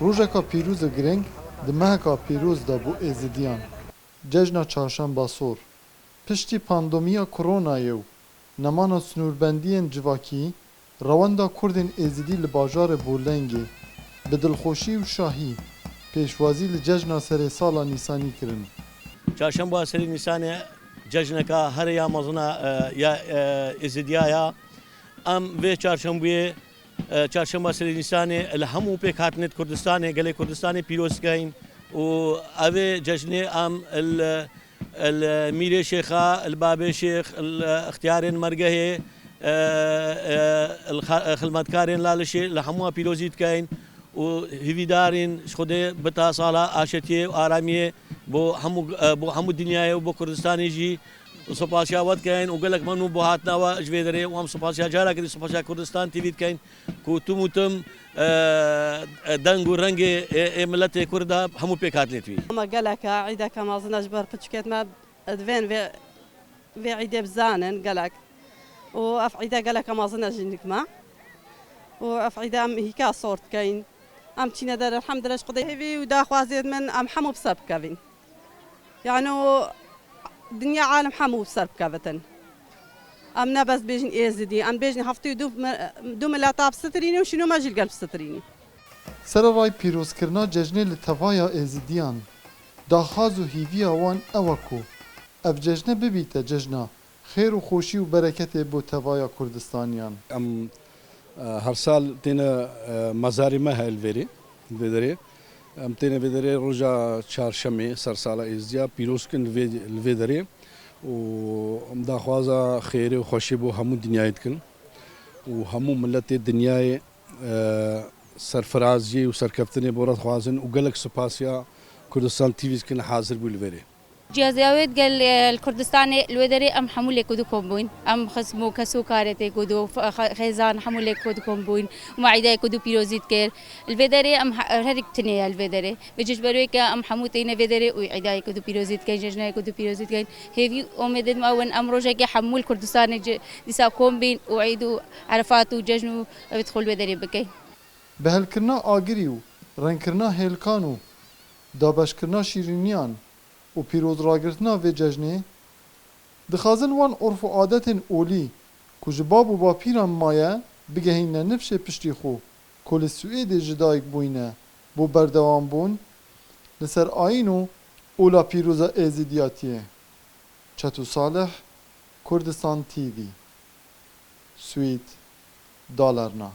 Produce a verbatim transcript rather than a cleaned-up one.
Rojeka pîroz û girîng di meheka pîroz de bo Êzidiyan. Cejna Çarşemba Sor. Piştî pandemiya koronayê û nemana sinûrbendiyên civakî, rewenda Kurdên Êzidî li bajarê Bolengê bi dilxweşî û şahî pêşwazî li cejna serê sala Nîsanî kirin. Çarşemba serê Nîsanê cejneka here ya mezin a, e, ya, e, Êzidiya ya. Em vê çarşembiyê, e, çarşemba serê Nîsanê li hemû pêkhatinê di Kurdistanê, gelê Kurdistanê pîroz dikeyn û evê cejnê em li, li Mîrê Şêxa, li Babê Şêx, li extiyarên mergehê, e, e, li xa-, xilmetkarên Lalişê, li hemû pîrozî dikeyn û hîvîdarîn ji Xwedê bita sala aşetiyê û aramiyê bo hemû, e, bo hemû dinyayê û bo Kurdistanê jî. Sopasiya we dikeyn û gelek memnûn bo hatina we ji vê derê û em sopasiya carekê dî sopasiya Kurdistan T V dikeyn ku tim û tim, e, e, deng û rengê ê, ê miletê Kurd de hemû pêk hatinê tî. Ama gelek e, îdeke mezin e ji ber piçikêt me divên vê, vê îdê bizanin gelek. Û ev îde geleke mezin e jî nik me. Û ev îde em hîka sor dikeyn. Em çîne der elhamdülillah ji Xwedê hêvî û daxwazêt min em hemû bi ser bikevin. Yani o dinya alem hemû bi ser bikevitin. Em ne bes bêjin Êzidî, em bêjin heftê û du mi-, du mileta bisitirînin û şîno me jî li gel bisitirînin. Serevay pîrozkirina cejnê li tevaya Êzidiyan, daxwaz û hîviya wan ew e ku ev cejne bibîte cejna xêr û xweşî û bereketê bo tevaya Kurdistaniyan. Em, e, her sal têne, e, mezarê me heye li vêrê, li vê derê. Em têne vê derê roja çarşemê sersala Êzidiya pîroz kin li vê, li vê derê û em daxwaza xêrê û xweşê bo hemû dinyayê dikin û hemû miletê dinyayê, e, serfiraziyê û serkeftinê bo re dixwazin û gelek sipasiya Kurdistan T V dikin hazir bû li vêrê. Cihazê wê digel, e, li Kurdistanê li wê derê em hemû lêk û du kom bûyn. Em xism û kes û karê têk û du, f-, xe-, xêzan hemû lêk û du kom bûyn. Û me îdayê ku du pîrozî dikir. Li vê derê em he-, her yek tinê ye li vê derê. Vê ji ber wê ke em hemû têne vê derê û îdayê ku du pîrozî dikeyn, cejnayê ku du pîrozî dikeyn. Hêvî û omêdê me ew in em rojekê hemû li Kurdistanê ci-, dîsa kom bîn û îd û erefat û cejn û ev dixwe li vê derê bikeyn. Bi helkirina agirî û rengkirina hêlkan û dabeşkirina şîrîniyan û pîrozragirtina vê cejnê, dixwazin wan orf û adetên olî ku ji bab û bapîran maye, bigehînine nifşê piştî xwe ku li Swêdê ji dayik bûyne bo berdewambûn li ser ayîn û ola pîroza Êzidiyatiyê. Çeto Salih, Kurdistan T V, Swêd, Dalarna.